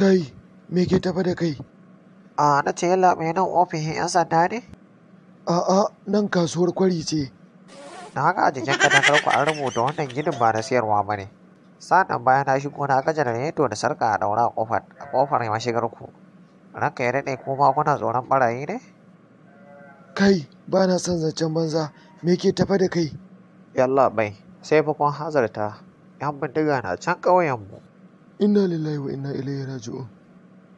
Kai, me ke tafa da kai? A na ce yallaɓai, nan ofishin 'yan sanda ne? A'a, nan kasuwar Kwari ce. Na haka a jikin katangar ku an rubuta wannan ginin ba na siyarwa ba ne. Sa'an bayan na shigo na ga janareto da sarƙa a ɗaure a ƙofar mashigar ku. Ranka ya daɗe, kuma kuna tsoron ɓarayi ne? Kai, ba na son zancen banza. Me ke tafa da kai? Yallaɓai, sai fa kun hanzarta. 'Yan bindiga na can ƙauyenmu. Inna lillahi wa inna ilaihi raji'un.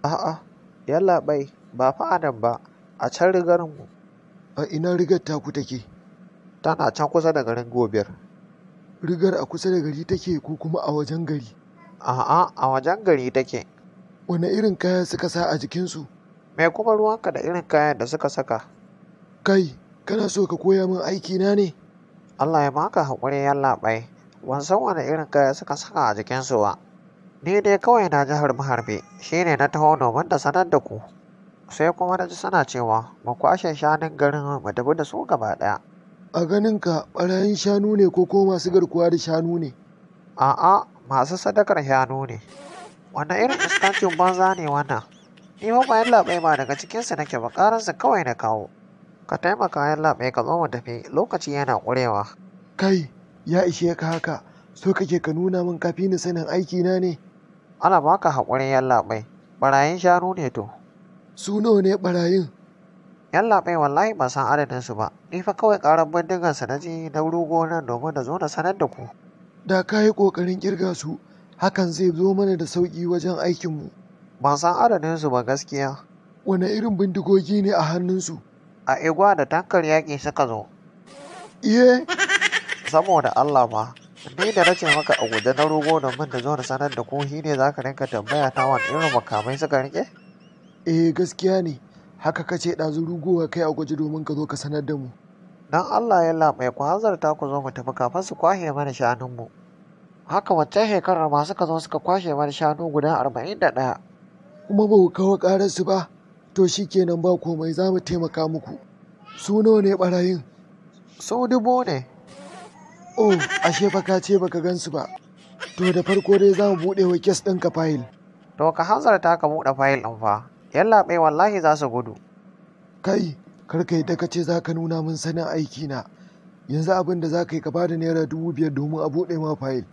A'a, yallaɓai, ba fa a nan ba, a can rigarmu. A ina rigar taku take? Tana can kusa da garin Gobir. Rigar a kusa da gari take ko kuma a wajen gari? A'a, a wajen gari take. Wane irin kaya suka sa a jikinsu? Me kuma ruwanka da irin kayan da suka saka? Kai, kana so ka koya min aikina ne? Allah ya baka haƙuri, yallaɓai. Ban san wane irin kaya suka saka a jikinsu ba. Ni dai kawai na ji harbe-harbe, shi ne na taho domin da sanar da ku. Sai kuma na ji suna cewa mu kwashe shanun garin mu tafi da su gaba ɗaya. A ganinka, ɓarayin shanu ne ko kuma masu garkuwa da shanu ne? A'a, masu sadakar shanu ne. Wannan irin iskancin banza ne wannan? Ni fa ba yallaɓai ba daga cikinsu nake ba, ƙararsu kawai na kawo. Ka taimaka, yallaɓai, ka zo mu tafi, lokaci yana ƙurewa. Kai, ya ishe ka haka. So kake ka nuna min kafi ni sanin aikina ne? Ana baka haƙuri, yallaɓai. Ɓarayin shanu ne to. Su nawa ne ɓarayin? Yallaɓai, wallahi ban san adadinsu ba. Ni fa kawai ƙarar bindigarsu na ji na rugo nan domin na zo na sanar da ku. Da ka yi ƙoƙarin ƙirga su, hakan zai zo mana da sauƙi wajen aikinmu. Ban san adadinsu ba gaskiya. Wane irin bindigogi ne a hannunsu? A igwa da tankar yaƙi suka zo. Iye? Saboda Allah ma, ni da na ce maka a guje na rugo domin na zo na sanar da ku, shi ne za ka rinka tambaya ta wani irin makamai suka riƙe? Eh, gaskiya ne. Haka ka ce ɗazu rugowa kai a guje domin ka zo ka sanar da mu. Don Allah, yallaɓai, ku hanzarta ku zo mu tafi kafin su kwashe mana shanunmu. Haka wancan shekarar ma suka zo suka kwashe mana shanu guda 41. Kuma ba ku kawo ƙararsu ba? To shi kenan, ba komai, za mu taimaka muku. Su nawa ne ɓarayin? Su 1000 ne. Oh, ashe fa ka ce baka gansu ba. To da farko dai za mu buɗe wa case ɗinka fayil. To ka hanzarta ka buɗe fayil ɗin fa. Yallaɓai, wallahi za su gudu. Kai, kar ka yadda ka ce za ka nuna min sanin aikina. Yanzu abin da za ka yi, ka bada ₦5,000 domin a buɗe ma fayil.